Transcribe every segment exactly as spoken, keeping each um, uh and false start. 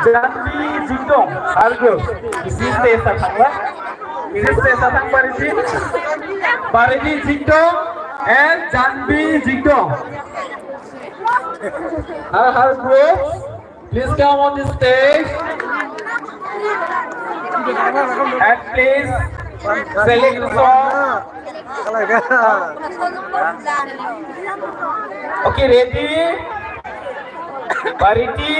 Janvi Jingdong, argo. Isi stage athang la. Isi stage athang Pariti. Pariti Jingdong and Janvi Jingdong. Her, her groups, please come on the stage. And please select the song. Okay, ready? Pariti.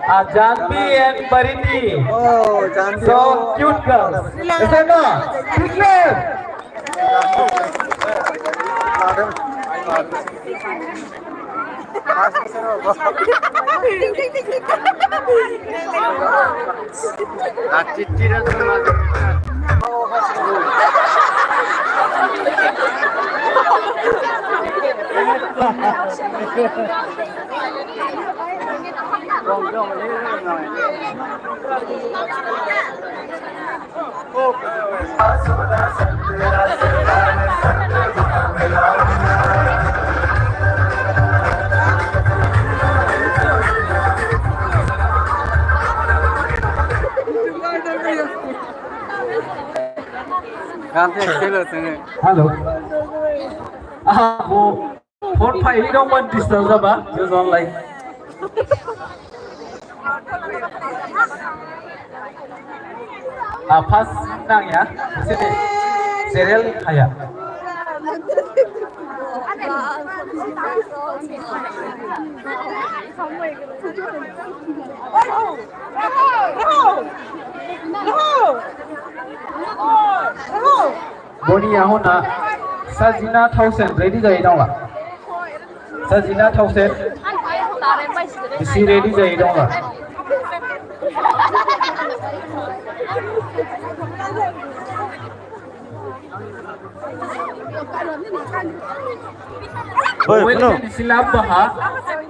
Ah, Janvi and Pariti. Oh, Janvi. So cute girls. Isn't it? Big clap. Hello. Ah, bo phone phai ni dong man disturb ba, just online. Ah, pas nang ya, sini serial kaya. Boni ahona Sajina Thaosen ready jai dong la. Sajina Thaosen. Isi ready jai dong la. Oi, Owen kuno. Isi lap baha.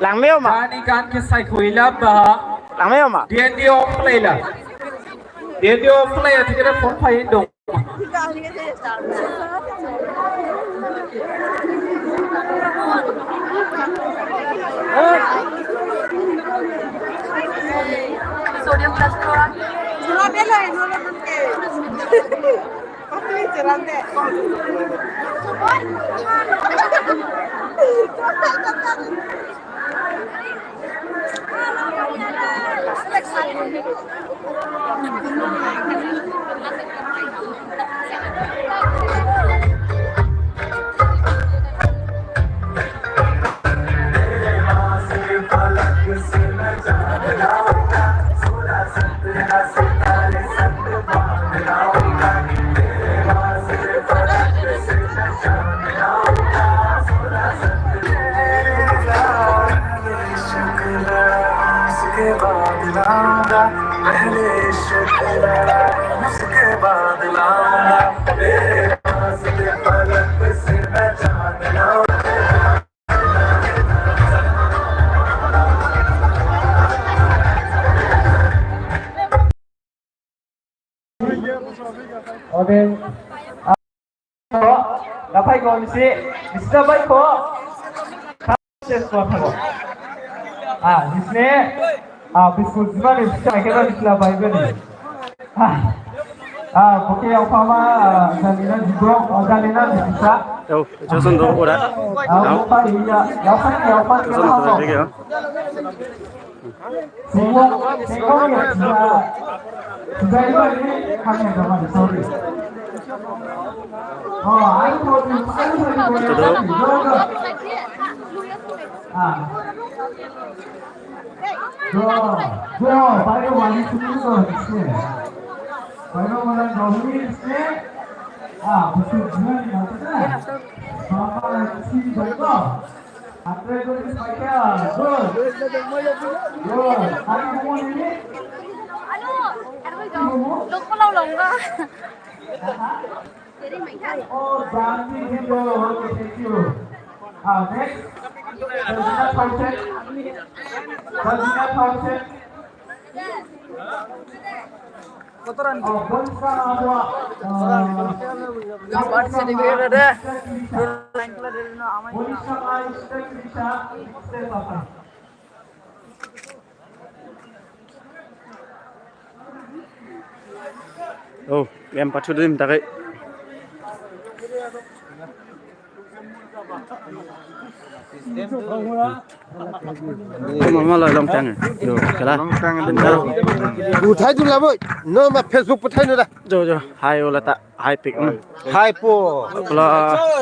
Langmeo ma? Kani kan ke sai khui lap baha. Langmeo ma? D N D off play la. D N D off play ya, tikere phone phai dong. Sodium plus chloride. Sula bela ino lo nang ke. Pati cerang de. Okay. Ah, dapai ko isi, isi dapai ko. Ses ko thabo. Ah, isi ne, ah, biscuit jiman isi, akhirnya isi dapai ko ni. Ah, ah, okay, yang pertama, ah, Janina Jingdong, oh, Janina bisa. Yo, itu sentuh urat. Ah, apa iya, yang sana, yang apa, Itu sentuh lagi ya. Singkong, singkong ya, sudah. Sudah itu ini kami ada, sorry. Oh, ayo, ayo, ayo, ayo, ayo, ayo. Ah. Go, go, baru wali sini go, sini. Baru malam dahulu sini. Ah, betul juga nih, maksudnya. Bapak sini go. Andre Gori Spike, gol. Gol. Hari Bumu ini. Ano, ano ito? Bumu? Loko lang lang ka. Aha. Oh, Janvi video, okay, thank you. Ah, next, Tanzina Thousand. Tanzina Thousand. Oh, Bonsa Abua. Ah, Bonsa Abua. Oh, em pathu dim takai. Mama lo long tang. Yo, kala. Uthai dun la boy. No ma Facebook puthai no da. Jo, jo. Hai ola ta. Hai pik. Hmm. Hai po. Kala,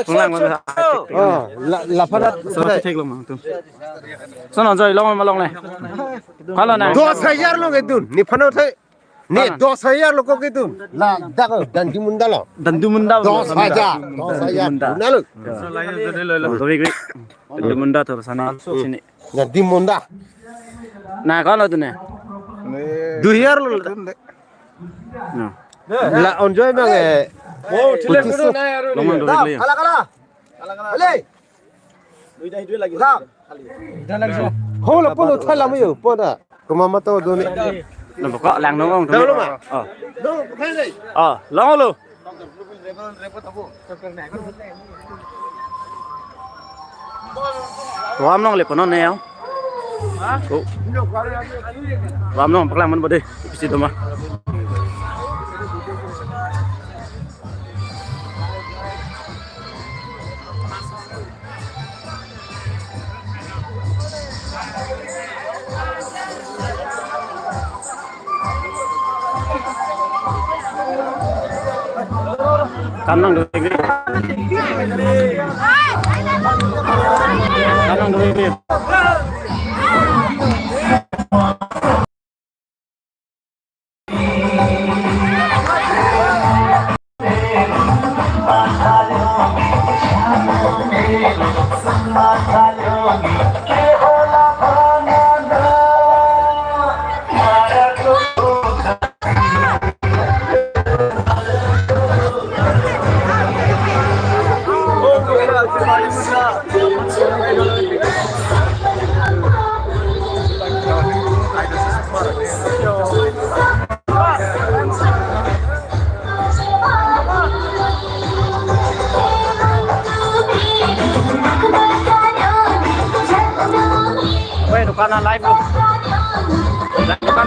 penglang mana hai pik. Oh, la, la pada. So, thek long mang tum. Sono joi long ma long le. Kala na. Dos hajar lo kedun. Nephan uthai. Ne, dos hajar lo ko kedun. La, dak, Dandu Munda lo. Dandu Munda. Dos hajar. Dos hajar. Munda. Munda lo. Yo. Dui, dui. Dandu Munda to sana sini. Dandu Munda. Na, kala tu ne. Dui hajar lo. No. La, enjoy mang eh. Oh, thilek dulu na, ya, long mang dulu ya. Kala, kala. Kala, kala. Ale. Ho la pon uthai lam yo, pon da. Koma mato doni. Nang bokok lang nong ong. Dong lo ma. Oh. Dong, uthai dei. Oh, long lo. Ram nong le pon ne yo. Oh. Ram nong paklang man bode. Pisi doma. Kanang dua. Kanang dua. Weh, dukan live lo. Dukan.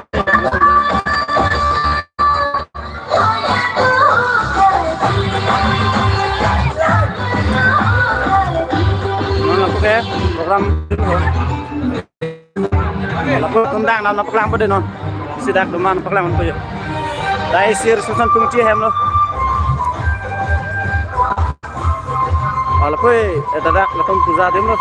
Non lapu ke program. Lapu tundang non paklang bode non. Sidak doman paklang bode. Dei sir susan tungchi hem lo. Lapu eh, dadak latum puja adim lo.